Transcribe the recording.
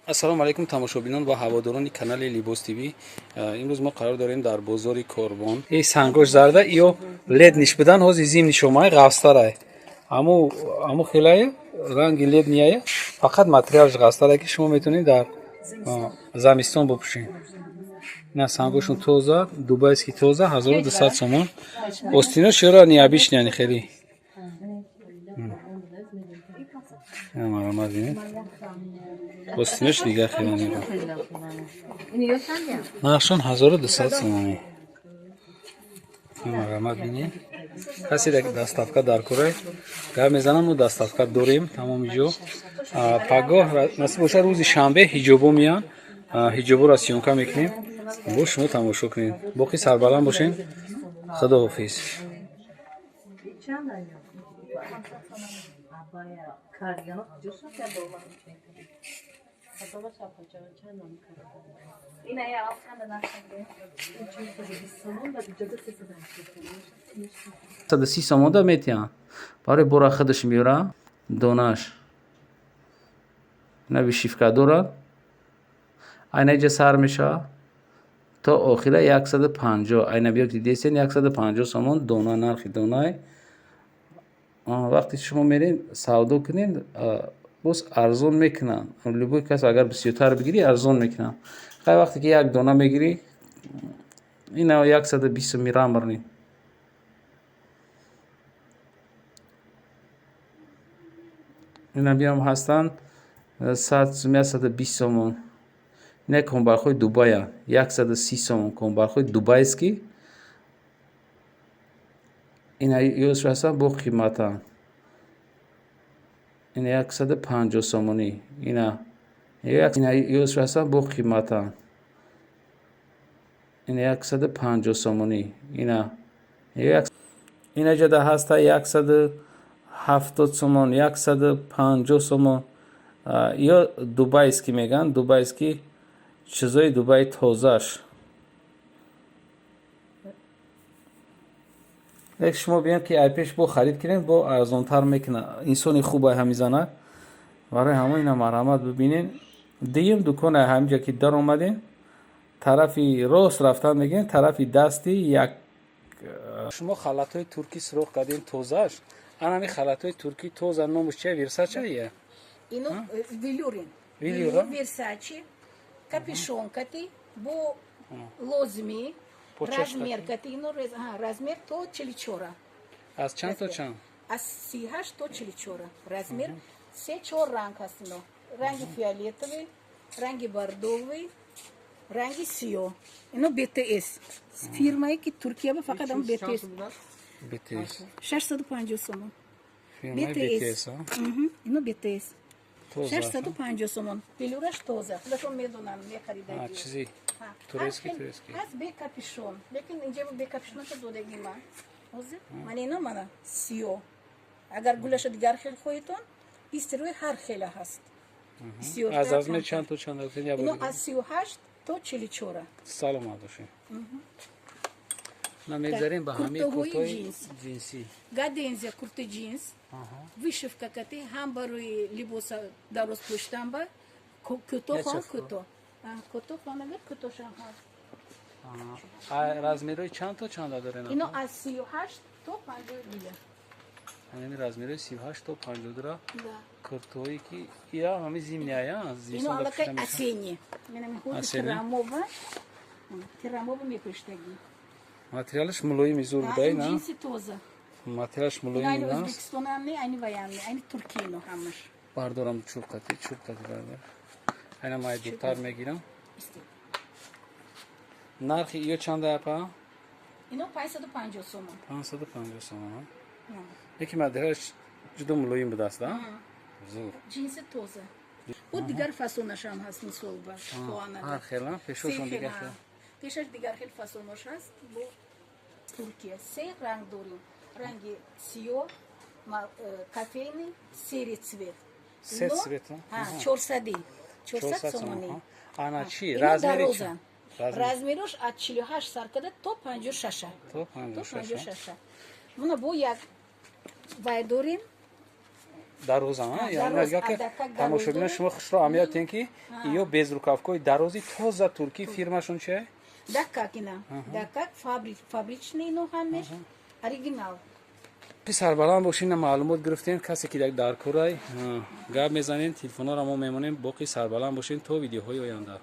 Ассалому алайкум, тамошобинон ва ҳаводорони канали Либос ТВ. Имрӯз мо қарор дорем дар бозори Корвон. И сангош зарда ё летний будан, ҳози зимний шомай ғафстарай. Аму хелае ранги летний ая, фақат материалш ғафстарай, ки шумо метавонед дар замистон бипӯшед. Ина сангошон тоза, дубайский тоза, 1200 сомон. Остинош ёра необычный, яъне хеле. Марҳамат, бинед. Остинош дигар хеле мега. Нархшон 1200 сомонӣ. Марҳамат, бинед. Касе доставка дар курай гап мезанам, мо доставка дорем тамоми ҷо. Пагоҳ насиб бошад, рӯзи шанбе ҳиҷобо меянд. Ҳиҷоборо съёмка мекунем. Бо шумо тамошо кунед. Боқӣ сарбаланд бошед. Худоҳофиз. Саду си сомонда метиҳанд. Барои бора худаш меёра донаш. Ина вышивка дорад. Айна иҷа сар мешавад то охира 150. Айна биё, дидесен, 150 сомон дона, нархи донай. Вақте шумо меред савдо кунед, боз арзон мекунанд. Любой кас агар бисёртар бигирӣ, арзон мекунанд. Хай, вақте ки як дона мегирӣ, ина 120 мраморный. Ина биям ҳастанд 100, 120 сомон. Ина конбархои Дубая 130 сомон, конбархои дубайский. Ина ёш ҳастанд, бо қиматанд. Ина 150 сомонӣ. Ина ёш ҳастанд, бо қиматанд. Ина 150 сомонӣ. Ина ҷода ҳаста 170 сомон, 150 сомон. Ё дубайский мегӯянд, дубайский, чизои Дубай тозааш. Як шумо биёед, ки айпеш бо харид кунед, бо арзонтар мекунад. Инсони хуб ай ҳами занак. Барои ҳамон ина марҳамат, бибинед. Дуюм дукон ҳаминҷа ки даромадем, тарафи рост рафтан мегирем, тарафи дасти як. Шумо халатҳои туркӣ суроғ кардем, тозааш. Ана ҳами халатҳои туркӣ тоза, номаш чия, Версача я? Ино велюрин. Велюр, Версачи, капюшон кати, бо лозми, размер кати, ино размер то 44. Аз чанд то чанд? Аз 38 то 44. Размер се чор ранг ҳаст ино. Ранги фиолетовый, ранги бордовый, ранги сиёҳ. Ино БТС. Фирмае ки Туркия ба фақат ам БТС. БТС. 650 сомон. БТС. Ино БТС. 650 сомон. Велюраш тоза. Худашон медонанд, мехаридаги. Чизи турецкий, турецкий. Ҳаст бе капюшон. Лекин инҷа бе капюшонаша додаги ман. Ҳозир мана ино, мана сиёҳ. Агар гулаша дигар хел хоҳедон, бистерои ҳар хела ҳаст. Аз размер чанд то чанд? Ино аз 38 то 44. Саломат бошед. На мегзарем ба ҳамаи куртҳои ҷинсӣ. Гадензия курти ҷинс. Вышивка кати, ҳам барои либоса дароз пӯштан, ба кӯтоҳ ҳам кӯтоҳ. Кӯтоҳ хонагар кӯтоҳшам ҳаст. Размерҳои чанд то чанда дорем? Ино аз 38 то 52. Ҳамин размерҳои 38 то 52 куртҳое ки ира ҳами зимний ая. Ино аллакай осенний. Менами ҳозир тирамова, тирамова мепӯштагӣ. Материалаш мулоими зур будай, на? Ҷинси тоза. Материалаш мулоим аст. Ӯзбекистонам не, айни ваям не, айни Туркия ино ҳамаш. Бардорам, чурқати, чурқати бардор. Айна май дуртар мегирам. Нархи ё чанда, апа? Ино 550 сомон. 550 сомон. Яки материалаш ҷудо мулоим будааст, а? Зур. Ҷинси тоза. Бо дигар фасонашам ҳаст, мисол ба. Ҳар хела, пешошон дигар хел. Пешаш дигар хел фасонош ҳаст. Бо Туркия се ранг дорем. Ранги сиёҳ, кофейный, серый цвет. Се цвет? 400. 400 сомонӣ. Ана чи? Размери чи? Размерош аз 48 сар карда то 56. То 56. Мона бо як вай дорем. Дароза, тамошобино, шумо хушро аҳамият тиҳем, ки ё безрукавкои дарози тоза туркӣ, фирмашон чи? Дакак ина, Дакак, фабричный, ино ҳамеш оригинал. Писарбаланд бошин. Маълумот гирифтем. Касе ки дар курай, гап мезанем, телефонҳоро мо мемонем. Боқӣ сарбаланд бошем то видеоҳои оянда.